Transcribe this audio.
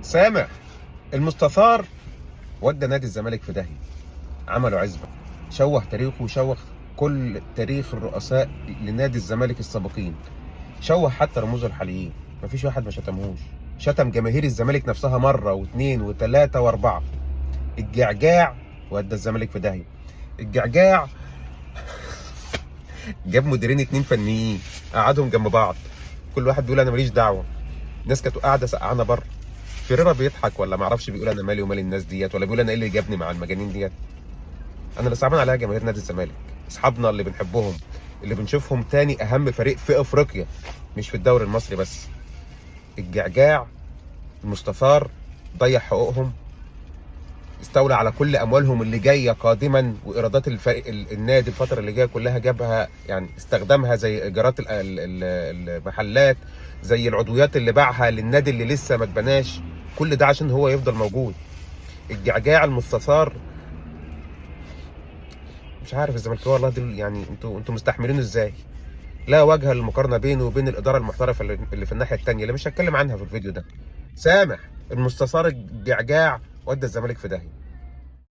سامح المستثار ودى نادي الزمالك في داهية. عملوا عزبه، شوه تاريخه وشوه كل تاريخ الرؤساء لنادي الزمالك السابقين، شوه حتى رموزه الحاليين. مفيش واحد ما شتمهوش، شتم جماهير الزمالك نفسها مرة واثنين وثلاثة واربعة. الجعجاع ودى الزمالك في داهية. الجعجاع جاب مديرين اتنين فنيين قعدهم جنب بعض، كل واحد بيقول انا ماليش دعوه. الناس كانت قاعدة سقعانه بره. فيريرا بيضحك ولا ما اعرفش، بيقول انا مالي ومال الناس ديت، ولا بيقول انا ايه اللي جابني مع المجانين ديت. انا اللي صعبان عليها جماهير نادي الزمالك، اصحابنا اللي بنحبهم، اللي بنشوفهم تاني اهم فريق في افريقيا، مش في الدوري المصري بس. الجعجاع المستثار ضيع حقوقهم، استولى على كل اموالهم اللي جاية قادما، وايرادات الفريق النادي الفترة اللي جاية كلها جابها، يعني استخدمها زي ايجارات المحلات، زي العضويات اللي باعها للنادي اللي لسه ما اتبناش. كل ده عشان هو يفضل موجود. الجعجاع المستثار، مش عارف الزملكاويه والله دول يعني انتوا مستحملينه ازاي؟ لا وجه للمقارنه بينه وبين الادارة المحترفه اللي في الناحية الثانية، اللي مش هتكلم عنها في الفيديو ده. سامح المستثار الجعجاع ودى الزمالك في داهية.